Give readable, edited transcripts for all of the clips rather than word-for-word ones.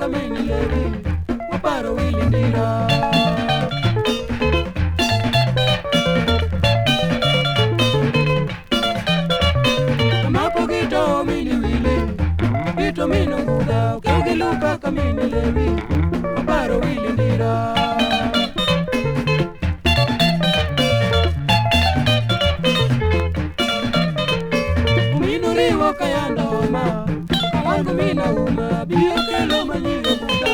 kamini lewi waparo wili ndira. Amako gito mini wili gito mino nguda ukiugiluka kamini lewi waparo wili ndira. Umino kayanda oma kawangu mina uma biyo kelo manyigo buda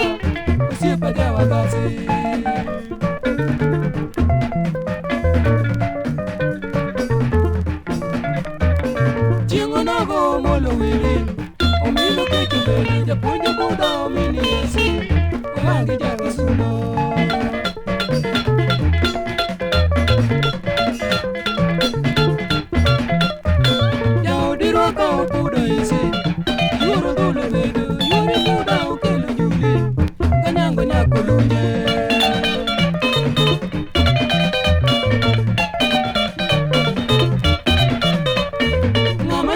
usiepa jawa basi. Chingo nago molo wili omino kecho beli japuonjo buda omini yesi ohangi jakisumo.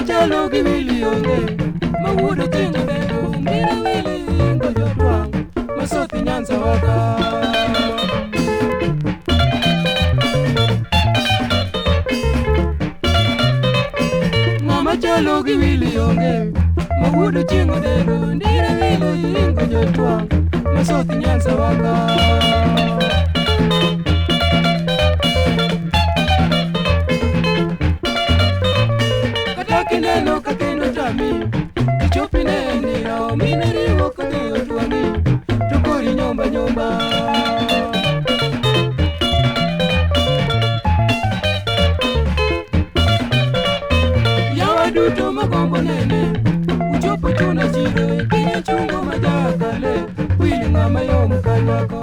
Chalo gi wili onge mawuodo chingo bedo mira wili ingo jotwang' masothi Nyanza waka. Ng'ama chalo gi wili onge mawuodo chingo bedo ndira wili ingo jotwang' masothi Nyanza waka. Kineno kakendo tami kichopi ne ndira omine riwo kodhi otwang'i to kori nyomba nyomba. Yawa duto magombo nene uchopo chuna chiro e piny chungo majakale wili ng'ama yom kanyako.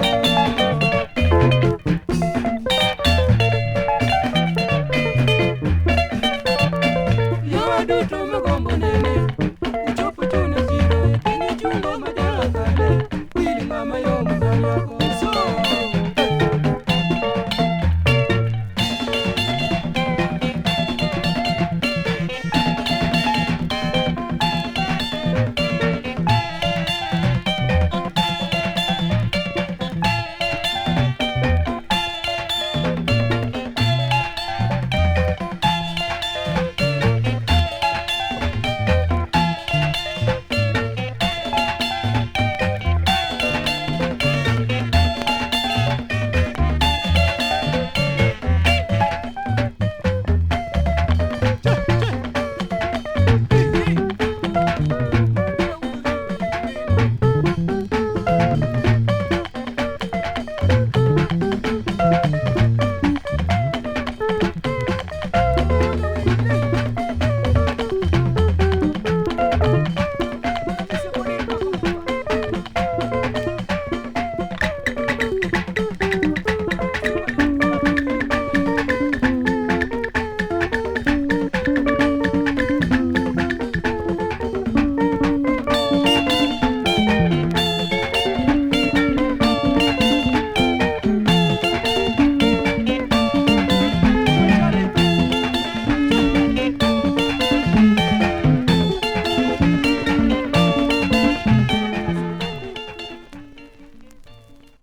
Duto magombo nene.